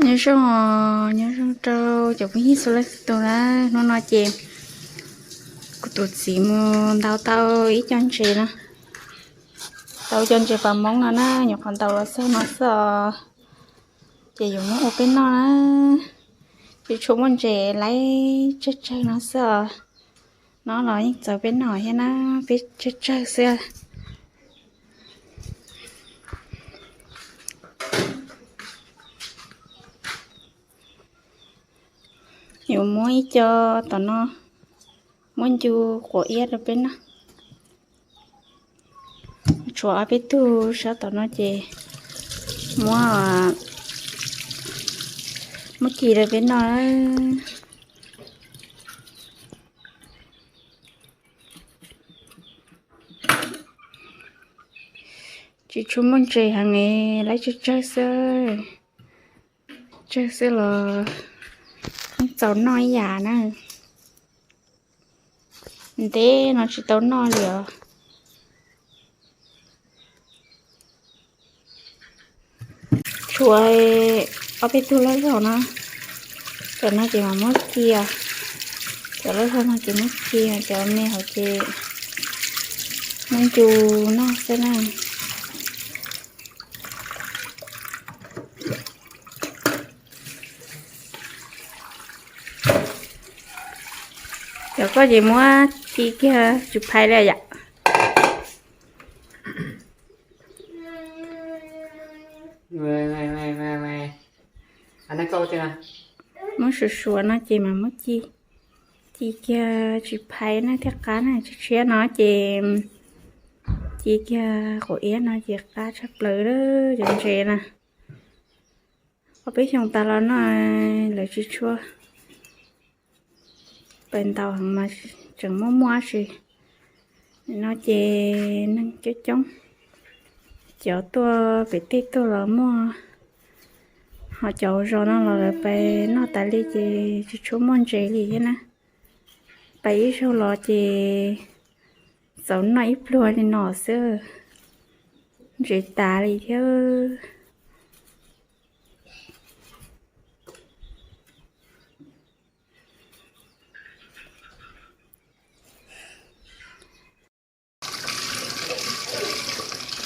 Nyob zoo, nyob zoo rau cov phooj ywg txhua leej txhua tus na. Hnub no ces kuv tus txiv mus ntaus tau ib co ntses no, tau co ntses pas moob no na, nyuam qhuav ntaus los txog no xwb os. Ces yuav muab ua peb noj na. Tsis tshua muaj ntses, laib tsawg tsawg no xwb os. No los yeej txaus peb noj thiab na, peb tsawg tsawg xwb. Yuav muab ib co tom no muab ncu quav iab rau peb noj. Tshuav ob peb tug sab tom no ces muab, muab ci rau peb noj. Tsis tshua muaj ntses heev, laib tsawg tsawg xwb. Tsawg xwb los yeej txaus noj ib yam na. Ntev no tsis tau noj li os. Tshuav ob peb tug loj zog no, cov no ces mam muab ci, cov loj zog no ces muab ci, cov me hauv ces muab ncu noj xwb na. Cov koj ces muab ci kiag tsis phais li yom. Muab suav suav no ces mam muab ci, ci kiag tsis phais na thiaj qab na. Tshiab tshiab no ces ci kiag quav iab no ces qab tshaj plaws lawm cov ntses na. Ob peb xyoos tas los no lawv tsis tshua pais ntaus heev mas tseem muaj muaj dab tsi. No ces neeg coob coob, cov tuaj pem tej tuaj los muaj, ho cov zos no los lawv pais noj tas li ces tsis tshua muaj ntses li thiab na. Pais ib zaug los ces txaus noj ib pluag li no xwb, ntses tas li thiab.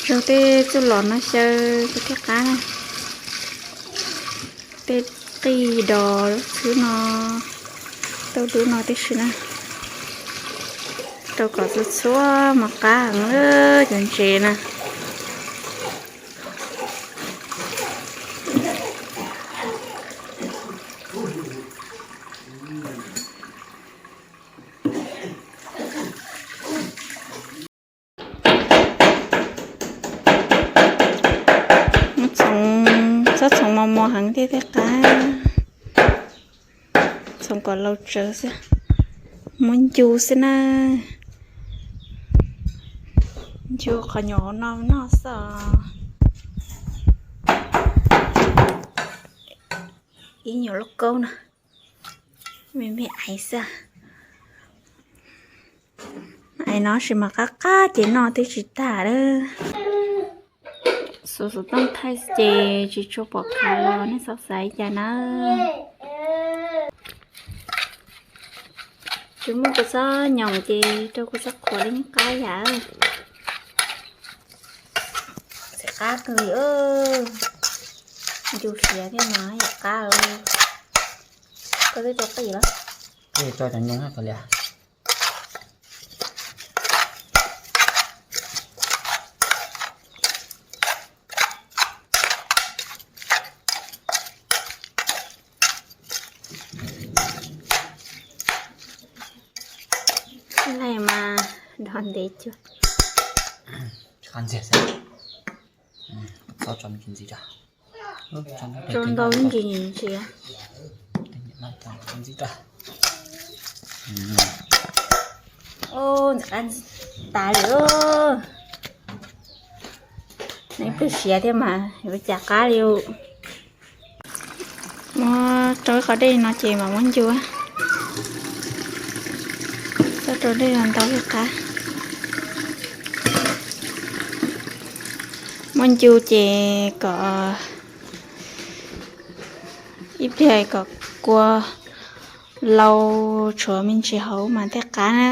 Raug tej txuj lom no xyaw thiaj qab na. Tej qij dos lub txhwb no, tauj dub no tib si na, rau kom txhua txhua mas qab heev cov ntses na. Txhoov, txhoov mos mos heev thiaj thiaj qab. Txhoov kom laus tsawv xwb. Muab ncu xwb na. Ncu qhov nyuam no noj xwb os. Ib nyuam lauj kaub no, me me aiv xwb. Aiv no sis mas qab qab ces noj twb tsis tag lawm. Xuv xov tooj thaij ces tsis tshua pom khav los nej txhob xav li cas na. Tsis muaj kua txob nyoos ces rau kua txob qhuav li qab yam. Txiv qab kawg li, ncu siav thiab mas yam qab. Koj twb tso qij los? Tso cov nyoos ko li. Laj mas dog ntev cuag. Qab ntxiag xwb. Txhob tso me ntsis ntxiv tso. Tso ntau ntsis ntsis. Ntxiv tso. Ntxim qab tas li. Nws pw siav thiab mas yuav cas qab li. Muab rau ib qho dej no ces mam muab ncu. Txhob rau dej los ntau li qab. Muab ncu ces kom Ib pliag kom kua lau tshuav me ntsis hauv mas thiaj qab na.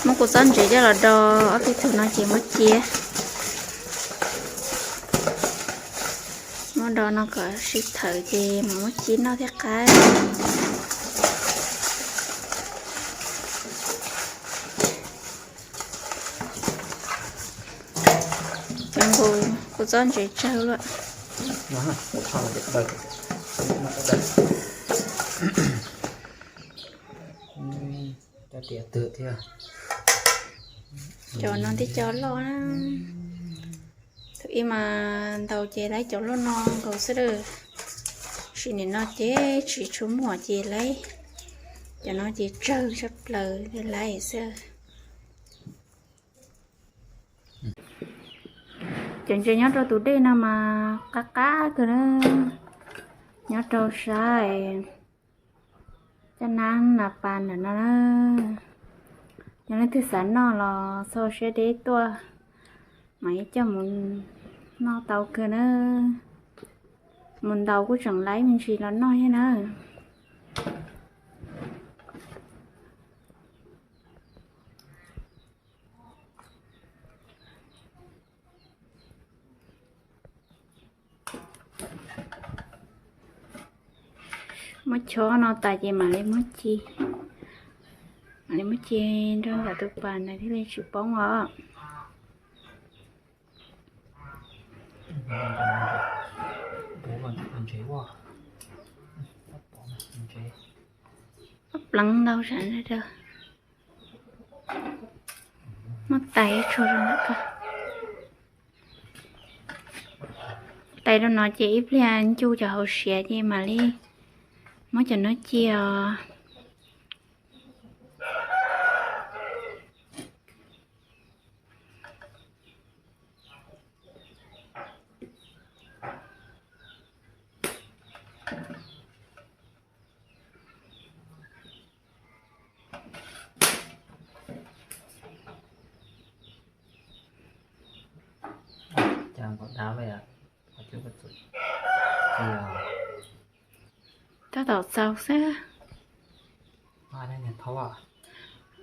Muab kuv txob ntsev coj los do ob peb tug no ces muab cia. Muab do no kom sib thawm ces mam muab ci noj thiaj qab. Cov nqus kuv txob ntsev tsawg luaj. Cov no thiaj cov loj na. Thaum ib mas ntaus ces laib cov loj no nkaus xwb lawm. Sim nim no ces tsis tshua muaj ces laib cov no ces tsawg tshaj plaws laib xwb. Cov ntses nyob rau tus dej no mas qab qab kawg na. Nyob rau sab caj nab nas pas ntawm no na. Yog leej twg xav noj los txhob siab deb tuaj mas ib coj mus noj tau kawg na. Mus ntaus kuj tseem laib me ntsis los noj thiab na. Muab chob no tas ces mam li muab ci, mam li muab ci nrog ntawm tus pas ntawd thiaj li tsis poob os. Pleev ntau sav. Muab tais tso rau ntawm ko. Tais rau no ces ib pliag ncu cov hauv siav ces mam li muab cov no ci os. Tab tom txaus xwb.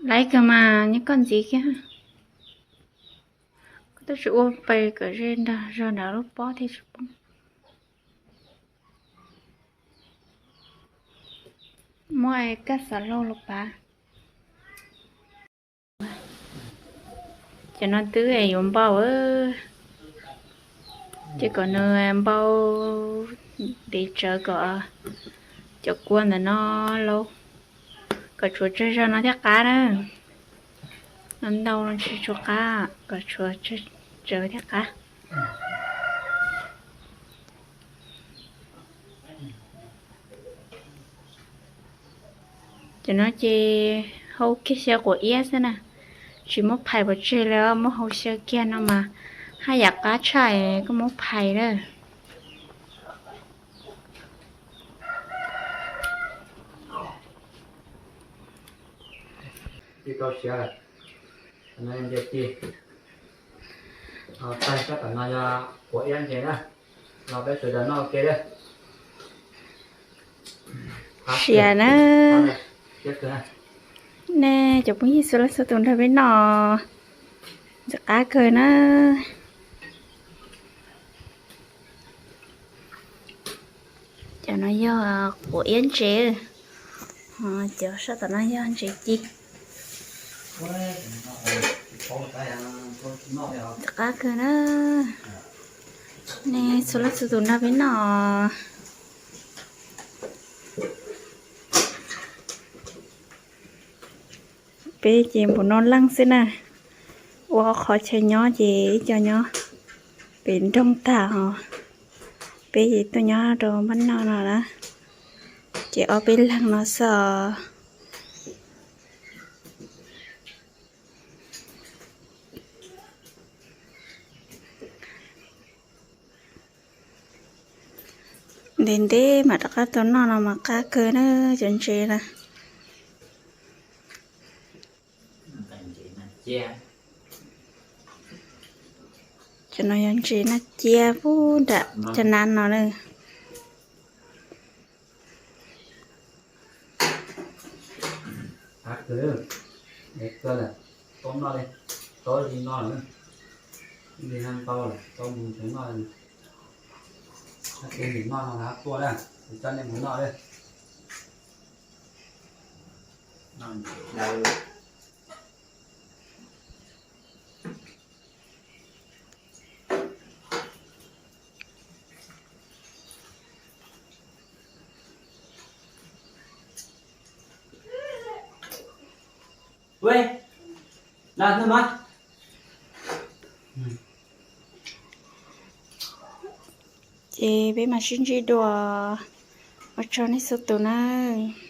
Laiv kawg mas nyob koj ntxiv kiag. Koj twb tsis ua pes kom ze nrog zog nrad lub pob thiaj tsis poob. Muab kab xav lauj los pav. Cov no twb yuav npau, ces kom nws npau ntiv tsawv kom cov kua ntawm no lauj, kom tshuav tsawg zog no thiaj qab na. No ntau tsis tshua qab, kom tshuav tsawg thiaj qab. Cov no ces hau kiag xyaw quav iab xwb na, tsis muab phais pov tseg li, muab hau xyaw kiag no mas haj yam qab tshaj koj muab phais lawm. Sia na. Nej cov phooj ywg txhua leej txhua tus nrog peb noj, ntxim qab kawg na. Cov no yog quav iab ntses, cov sab tom no yog ntses ci. Ntxim qab kawg na. Nej txhua leej txhua tus nrog peb noj. Peb ces npaum no leej xwb na, ua qhov chaw nyob ces ib co nyob pem nroog tag os. Peb ces tuaj nyob rau npab no no na, ces ob peb leeg no xwb os. Ntev ntev mam rov qab tau noj no mas qab kawg na, cov ntses na. Cov no yog ntses noj ciab pub nram cov nav no na. Qab kawg, es kawg lawm, tau noj li, tau li no lawm, li no tau lawm, tau mus ntev noj li. Qab kawg, ntev noj no lawm tuaj na, kuv coj nej mus noj li. Ces peb mam sib ntsib dua, ua tsaug nej txhua tus nawb.